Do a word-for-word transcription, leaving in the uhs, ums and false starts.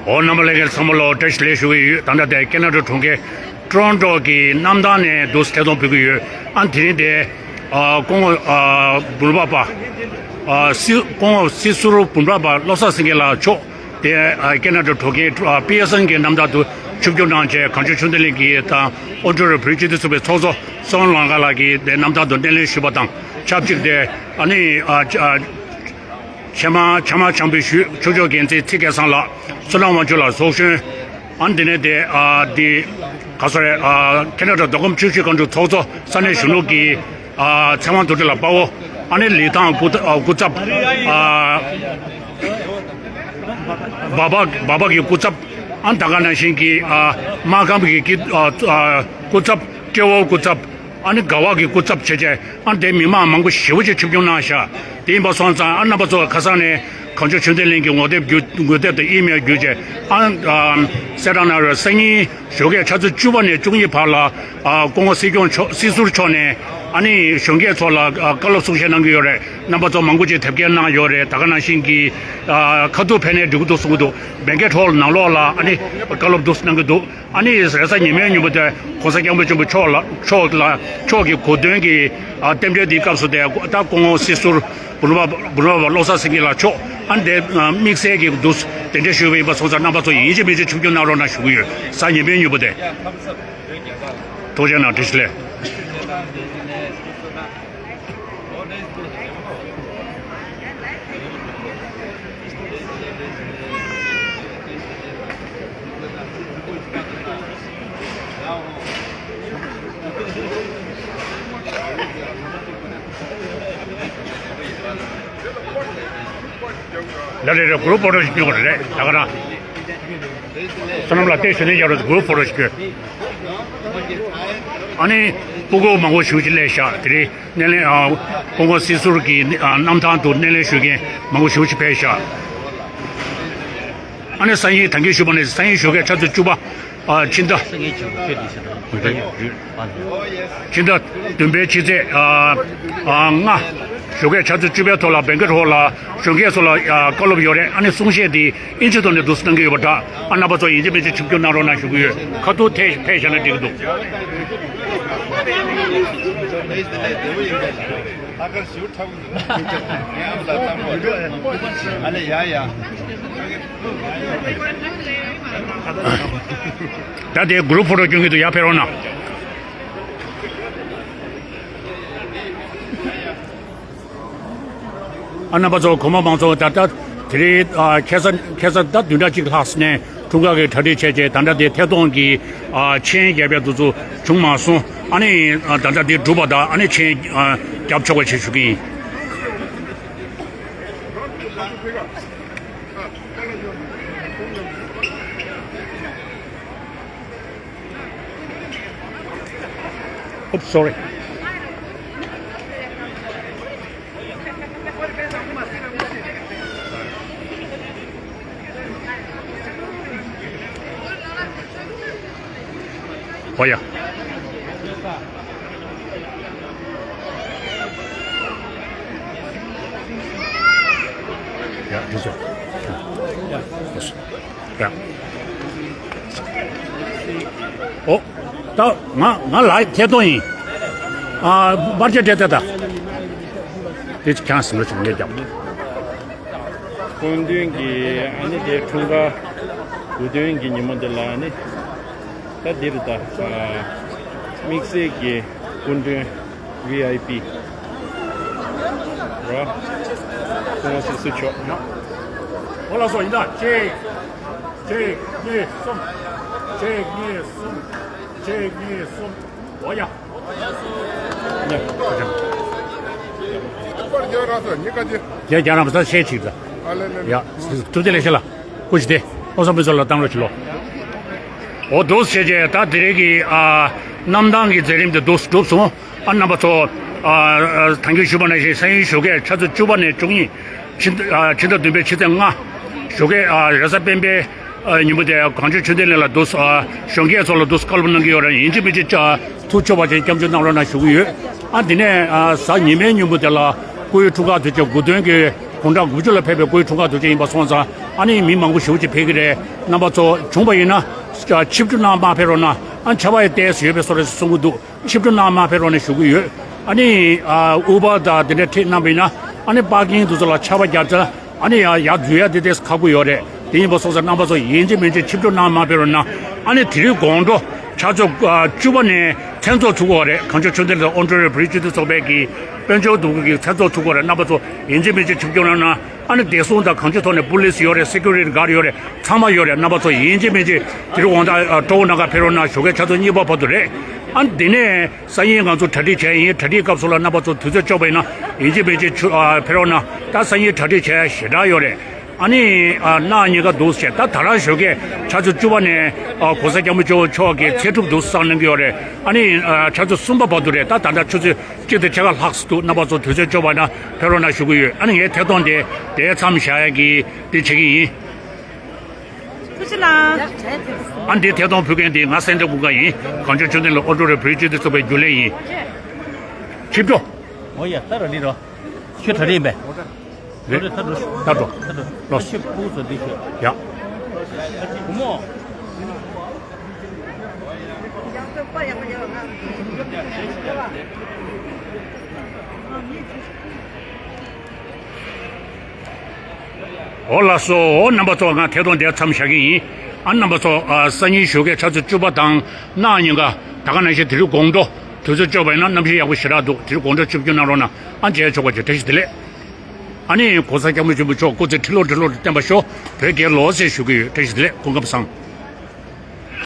འོ་རྣམ་པ་ལྷན་རྒྱས་ཚང་མ་ལ་བཀྲ་ཤིས་བདེ་ལེགས་ཞུ་གི་ཡོད། ད་ལྟ་དེ་ཁེ་ན་ཌ་གྲོང་ཁྱེར་ཊོ་རོན་ཊོ་གི་གནམ་ཐང་ནས་འདུག་ཐད་གཏོང་ཕུལ་གྱི་ཡོད། ཨ་དེ་རིང་དེ་ཨ་སྐུ་ངོ་ཨ་འབུམ་རམས་པ་ཨ་སྲིད་སྐུ་ངོ་སྲིད་ཟུར་འབུམ་རམས་པ་བློ་བཟང་སེང་གེ་ལགས་མཆོག་དེ་ཨ་ཁེ་ན་ཌ་གྲོང་ཁྱེར་ཨ་པི་ཡར་སན་གྱི་གནམ་ཐང་དུ་ཆིབས་བསྒྱུར་གནང་བྱས། གངས་ལྗོངས་ཆོས་ལྡན་གླིང་གི་དང་ཨོན་ཊ་རི་ཡོ་བོད་རིགས་སྤྱི་མཐུན་ཚོགས་པའི་ཚོགས་གཙོ་བསོད་ནམས་ལང་དཀར་ལགས་ཀྱིས་དེ་གནམ་ཐང་དུ་སྣེ་ལེན་ཞུས་པ་དང་ཆབས་ཅིག་དེ་ཨ་ནི་ཨ་ཨ། ཆེས་མང་ཆེས་མང་བྱམས་པའི་ཞུས། ཆོས་ཕྱོགས་འགན་འཛིན་ཚེ་སྐལ་བཟང་ལགས། བསོད་ནམས་དབང་ཕྱུག་ལགས་ཚོགས་གཞོན། ཨ་ནི་དེ་ནས་དེ་ཨ་འདི་ག་ས་རེད། ཨ་ཁེ་ན་ཌ་མདོ་ཁམས་ཆུ་བཞི་སྒང་དྲུག་ཚོགས་གཙོ་ས་གནས་གཞོན་ནུ་གི་ཨ་ཚེ་དབང་རྡོ་རྗེ་ལགས་དཔའ་བོ། ཨ་ནི་ལི་ཐང་སྐུ་ཚབ་ཨ་སྐུ་ཚབ། ཨ་སྦག་སྦག་སྦག་སྦག་གི་སྐུ་ཚབ། ཨ་ནི་ད་ག་ནང་བཞིན་གྱི་ཨ་སྨར་ཁམས་ཀྱི་ཨ་ཨ་སྐུ་ཚབ། ཏྲེ་ཧོར་སྐུ་ཚབ། ཨ་ནི་དགའ་བ་གི་སྐུ་ཚབ་བྱས་བྱས། ཨ་ནི་དེ་མི་མང་མང་པོ་ཞེ་པོ་ཅིག་ཆིབས་བསྒྱུར་གནང་ཤག་དེ་ཡིན་པ་སོང་ཙང་ཨ་རྣམ་པ་ཚོ་ཁ་སང་ནས་གངས་ལྗོངས་ཆོས་ལྡན་གླིང་གི་ངོ་དེབ་བརྒྱུད་ངོ་དེབ་དང་ཨི་མེལ་བརྒྱུད་བྱས། ཨ་ཨམ་གསལ་བསྒྲགས་གནང་རོགས། སང་ཉིན་ཞོགས་ཀས་ཆུ་ཚོད་བཅུ་པ་ནས་བཅུ་གཉིས་བར་ལ་ཨ་སྐུ་ངོ་སྲིད་སྐྱོང་མཆོག་སྲིད་ཟུར་མཆོག་ནས་ཨ་ནི་གཞོན་སྐྱེས་ཚོ་ལ་ཨ་བཀའ་སློབ་གསུང་བཤད་གནང་གི་ཡོད་རེད། རྣམ་པ་ཚོ་མང་པོ་ཅིག་དེབ་སྐྱེལ་གནང་ཡོད་རེད། ད་ག་ནང་བཞིན་གྱི་ཨ་ཁ་ཐུག་ཕེབས་ནས་འགྲིག་གི་འདུག་གསུང་གི་འདུག་བེང་ཀེཊ་ཧོལ་ནང་ལོགས་ལ་ཨ་ནི་བཀའ་སློབ་འདུག་གནང་གི་འདུག་ཨ་ནི་རེས་གཟའ་ཉི་མའི་ཉིན་མོ་དེ་གོང་ས་སྐྱབས་མགོན་ཆེན་པོ་མཆོག་ལ་མཆོག་ལ་མཆོག་གི་གོ་སྟོན་གྱི་ཨ་རྟེན་འབྲེལ་འདིའི་སྐབས་སུ་དེ་ད་སྐུ་ངོ་སྲིད་ཟུར་འབུམ་རམས་པ་འབུམ་རམས་པ་བློ་བཟང་སེང་གེ་ལགས་མཆོག་ཨ་ནི་དེ་དམིགས་བསལ་གྱི་འདུག་གདན་འདྲེན་ཞུས་པ་ཡིན་པ་སོང་ཙང་རྣམ་པ་ཚོ་ཡིན་གཅིག་མིན་གཅིག་ཆིབས་བསྒྱུར་གནང་རོགས་གནང་ཞུ་གི་ཡོད། གཟའ་ཉི་མའི་ཉིན་མོ་དེ། ཐུགས་རྗེ་གནང་། བཀྲ་ཤིས་བདེ་ལེགས། ལ་རེ་རེ་གུ་རུབ་ཕོ་ཊོ་ཞིག་སྐྱོན་དགོས་རེད། ད་ག་རང་བསོད་ནམས་ལགས་བལྟས་ཞུ་ནས་ཡར་རོ་གུ་རུབ་ཕོ་ཊོ་ཞིག་སྐྱོན། ཨ་ནི་སྤུ་གུ་མང་པོ་ཞིག་ཅིག་སླེབས་ཤག་དེ་རིང་སྣེ་ལེན་ཨ་སྐུ་ངོ་སྲིད་ཟུར་གྱི་ཨ་གནམ་ཐང་དུ་སྣེ་ལེན་ཞུ་མཁན་མང་པོ་ཞིག་ཅིག་ཕེབས་ཤག་ཨ་ནི་སང་ཉིན་ད་གིན་ཞུས་པ་ནས་སང་ཉིན་ཞོགས་ཀས་ཆུ་ཚོད་བཅུ་པ་ཨ་ཕྱི་ཟླ། སང་ཉིན་ཆུ་ཚོད་བཅུ་པ། ཕྱི་ཟླ་བདུན་པའི་ཕྱི་ཚེས་ཨ་ཨ་ལྔ། ཞོགས་ཀས་ཆུ་ཚོད་བཅུ་པའི་ཐོག་ལ་བེང་ཀེཊ་ཧོལ་ལ་གཞོན་སྐྱེས་ཚོ་ལ་ཨ་བཀའ་སློབ་ཡོད་རེད། ཨ་ནི་གསུང་བཤད་དེ་ཨིན་ཇི་ཐོག་ནས་འདུག་སེ་གནང་གི་ཡོད་པ་འདྲ། ཨ་རྣམ་པ་ཚོ་ཡིན་གཅིག་མིན་གཅིག་ཆིབས་བསྒྱུར་གནང་རོགས་གནང་ཞུ་གི་ཡོད། ཁ་ཐུག་ཐད་ཐད་བཞག་ན་འགྲིག་གི་འདུག་ཨ་ལེ་ཡ་ཡ། ད་དེ་གུ་རུབ་ཕོ་ཊོ་སྐྱོན་གྱི་འདུག་ཡར་ཕེབས་རོགས་གནང་། ཨ་རྣམ་པ་ཚོ་གོང་མ་མང་ཚོགས་ད་ལྟ་དེ་རིང་ཨ་ཁ་སང་ཁ་སང་ཟླ་བདུན་ཕྲག་གཅིག་ལྷག་ནས་འཁྲུངས་སྐར་གྱི་གྲ་སྒྲིག་བྱས་རྗེས་ད་ལྟ་དེ་ཐད་གཏོང་གི་ཨ་མཆན་རྒྱག་ཡ་དེ་ཚོ་བྱུང་མ་སོང་། ཨ་ནི་ཨ་ད་ལྟ་དེ་གྲུབ་པ་དང་ཨ་ནི་མཆན་ཨ་རྒྱབ་ཆོག་པ་བྱེད་ཞུ་གི་ཡིན། Oops, sorry. Oh, yeah. Yeah, this one. Yeah, this one. ཡ། ཨོ། ད་ང་ང་ལ་ཐད་གཏོང་ཡིན། ཨ་པར་ཆས་སྤྲད་ད་ད། དེ་ཁྱང་སིང་ལ་ཆུང་ངེས་རྒྱབ། སྐུ་མདུན་གྱི་ཨ་ནི་དེ་འཁྲུངས་སྐར་དགུ་སྟོན་གྱི་ཉིན་མོ་འདི་ལ་ཨ་ནི་ད་འདིར་ད་དམིགས་བསལ་གྱི་སྐུ་མགྲོན། ཝི་ཨའི་པི། ར། ཁོང་སི་སི་ཆོག་འོ་ལགས་སོ། ཡིན་ད། གཅིག་གཅིག་གཉིས་གསུམ། གཅིག་གཉིས་གསུམ། གཅིག་གཉིས་གསུམ། འོ་ཡ། ཡ། རྒྱ་རྒྱ་རང་ས་ཤེས་ཅིག་ད། ཡ། ཐུགས་རྗེ་ལེགས་ཤ་ལ། སྐུ་མཁྱེན་ཏེ། ཨོ་སམ་བི་ཚོ་ལ་བཏང་རོགས་བྱེད་ལོ། འོ་འདུག་སེ་བྱས་ད་དེ་རིང་གི་ཨ་གནམ་ཐང་གི་མཛད་རིམ་དེ་འདུག་གྲུབ་སོང་། ཨ་རྣམ་པ་ཚོ། ཨ་ཨ་ད་གིན་ཞུས་པ་ནང་བཞིན་སང་ཉིན་ཞོགས་ཀས་ཆུ་ཚོད་བཅུ་པ་ནས་བཅུ་གཉིས། ཕྱི་ཟླ་ཨ་ཕྱི་ཟླ་བདུན་པའི་ཕྱི་ཚེས་ལྔ། ཞོགས་ཀས་ཨ་རེས་གཟའ་སྤེན་པའི་ཨ་ཉིན་མོ་དེ་གངས་ལྗོངས་ཆོས་ལྡན་གླིང་ལ་འདུག་སེ་ཨ་གཞོན་སྐྱེས་ཚོ་ལ་འདུག་སེ་བཀའ་སློབ་གནང་གི་ཡོད་རེད། ཡིན་གཅིག་མིན་གཅིག་ཨ་ཐུགས་ཆོད་པ་བྱས་སྐྱབས་འཇུག་གནང་རོགས་གནང་ཞུ་གི་ཡོད། ཨ་དེ་ནས་ཨ་གཟའ་ཉི་མའི་ཉིན་མོ་དེ་ལ་སྐུའི་འཁྲུངས་སྐར་དུས་ཆེན་དགུ་སྟོན་གྱི་ དགུང་གྲངས་དགུ་བཅུ་ལ་ཕེབས་པའི་སྐུའི་འཁྲུངས་སྐར་དུས་ཆེན་ཡིན་པ་སོང་ཙང་ཨ་ནི་མི་མང་པོ་ཞེ་པོ་ཅིག་ཕེབས་ཀྱི་རེད། རྣམ་པ་ཚོ་བྱུང་བ་ཡིན་ན་ཆིབས་བསྒྱུར་གནང་མ་ཕེབས་རོགས་གནང་། ཨ་ནི་ཆར་པ་ཡི་ཏོག་ཙམ་ཡོད་པའི་བཟོ་འདྲ་ཞིག་གསུང་གི་འདུག་ཆིབས་བསྒྱུར་གནང་མ་ཕེབས་རོགས་གནང་ཞུ་གི་ཡོད། ཨ་ནི་ཨ་ཨུ་བར་དང་དེ་འདྲ་ཁྲིད་གནང་བ་ཡིན་ན་ཨ་ནི་པར་ཀིང་དེ་ཚོ་ལ་ཆར་པ་བརྒྱབ་ཚེ་ཨ་ནི་ཡར་ཡར་འཛུལ་ཡ་དེ་ཏོག་ཙམ་ཁག་པོ་ཡོད་རེད། དེ་ཡིན་པ་སོང་ཙང་རྣམ་པ་ཚོ་ཡིན་གཅིག་མིན་གཅིག་ཆིབས་བསྒྱུར་གནང་མ་ཕེབས་རོགས་གནང་། ཨ་ནི་དེ་རིང་དགོང་དྲོ་ཆུ་ཚོད་ཨ་བཅུ་པ་ནས་མཚན་ཚོགས་ཚུགས་ཀྱི་ཡོད་རེད། གངས་ལྗོངས་ཆོས་ལྡན་གླིང་ཨོ་ཊོ་རི་ཡོ་བོད་རིགས་སྤྱི་མཐུན་ཚོགས་པའི་གི་དཔལ་འབྱོར་འདུ་འགོད་ཀྱི་མཚན་ཚོགས་ཚུགས་ཀྱི་ཡོད་རེད། རྣམ་པ་ཚོ་ཡིན་གཅིག་མིན་གཅིག་ཆིབས་བསྒྱུར་གནང་། ཨ་ནི་བདེ་སྲུང་དང་གང་ཅི་ཐོག་ནས་པུ་ལིས་ཡོད་རེད། སི་ཀུ་རི་ཊི་གཱཌ་ཡོད་རེད། ཚང་མ་ཡོད་རེད། རྣམ་པ་ཚོ་ཡིན་གཅིག་མིན་གཅིག་དེ་རིང་དགོང་དག་ཨ་སྤྲོ་བོ་ནང་ཁ་ཕེབས་རོགས་གནང་། ཞོགས་ཀའི་ཆུ་ཚོད་གཉིས་པ་བར་དུ་རེད། ཨ་ནི་དེ་ནས་སང་ཉིན་ང་ཚོ་གྲ་སྒྲིག་བྱས་ཡིན། གྲ་སྒྲིག་སྐབས་སུ་ལ་རྣམ་པ་ཚོ་དུས་ཚོད་ལྕོགས་པ་ཡིན་ན་ཡིན་གཅིག་མིན་གཅིག་ཆུ་ཨ་ཕེབས་རོགས་གནང་། ད་སང་ཉིན་གྲ་སྒྲིག་བྱས་ཞེ་དྲག་ཡོད་རེད། ཨ་ནི་ཨ་གནངས་ཉིན་ཀ་འདུག་བྱས། ད་ད་རང་ཞོགས་ཀས་ཆུ་ཚོད་བཅུ་པ་ནས་ཨ་གོང་ས་སྐྱབས་མགོན་ཆེན་པོ་མཆོག་གི་ཚེ་སྒྲུབ་འདུག་བསང་གནང་གི་ཡོད་རེད། ཨ་ནི་ཨ་ཆུ་ཚོད་གསུམ་པ་བར་དུ་རེད། ད་ད་ལྟ་ཆུ་ཚོད་གཅིག་དང་ཕྱེད་ཀ་ལྷག་འདུག་རྣམ་པ་ཚོ་དུས་ཚོད་ལྕོགས་པ་ན་ཕེབས་རོགས་གནང་ཞུ་གི་ཡོད། ཨ་ནི་ངའི་ཐད་གཏོང་དེ་དེ་མཚམས་བཞག་ཡ་གི་དེ་བྱེད་ཀྱི་ཡིན། ཐུགས་རྗེ་གནང་། ཨ་ནི་དེ་ཐད་གཏོང་ཕུལ་མཁན་དེ་ང་སེང་སྟོན་ཀུན་དགའ་ཡིན། གངས་ལྗོངས་ཆོས་ལྡན་གླིང་ཨོ་ཊོ་རི་ཡོ་བོད་རིགས་སྤྱི་མཐུན་ཚོགས་པའི་རྒྱུན་ལས་ཡིན། ཆིབས་བསྒྱུར། འོ་ཡ། ད་ར་ལི་རོ། ཁྱོད་གྲ་སྒྲིག་ཡིན་པས། རེད། ད་འགྲོ། ད་འགྲོ། ད་འགྲོ། ལོ། ཁྱོད་ཕྲུ་གུ་ཚོ་འདི་ཁྱོད། ཡ། བུ་མོ། འོ་ལགས་སོ། འོ་རྣམ་པ་ཚོ་ང་ཐད་གཏོང་དེ་མཚམས་བཞག་གི་ཡིན། ཨ་རྣམ་པ་ཚོ་ཨ་སང་ཉིན་ཞོགས་ཀས་ཆུ་ཚོད་བཅུ་པ་དང་གནངས་ཉིན་ཀ་ད་ག་ནང་བཞིན་དེ་རིང་དགོང་དྲོ་དུས་ཚོད་ལྕོགས་པ་ཡིན་ན་གནམ་གཤིས་ཡག་པོ་ཞེ་དྲག་འདུག་དེ་རིང་དགོང་དྲོ་ཆིབས་བསྒྱུར་གནང་རོགས་གནང་། ཨ་མཇལ་ཆོག་པ་བྱེད། བཀྲ་ཤིས་བདེ་ལེགས། ཨ་ནི་གོང་ས་སྐྱབས་མགོན་ཆེན་པོ་མཆོག་སྐུ་ཚེ་ཁྲི་ལོ་ཁྲི་ལོ་རུ་བརྟན་པར་ཤོག་བོད་རྒྱལ་ལོ་ཟེར་ཞུ་གི་ཡོད། བཀྲ་ཤིས་བདེ་ལེགས། སྐུ་ཁམས་བཟང་།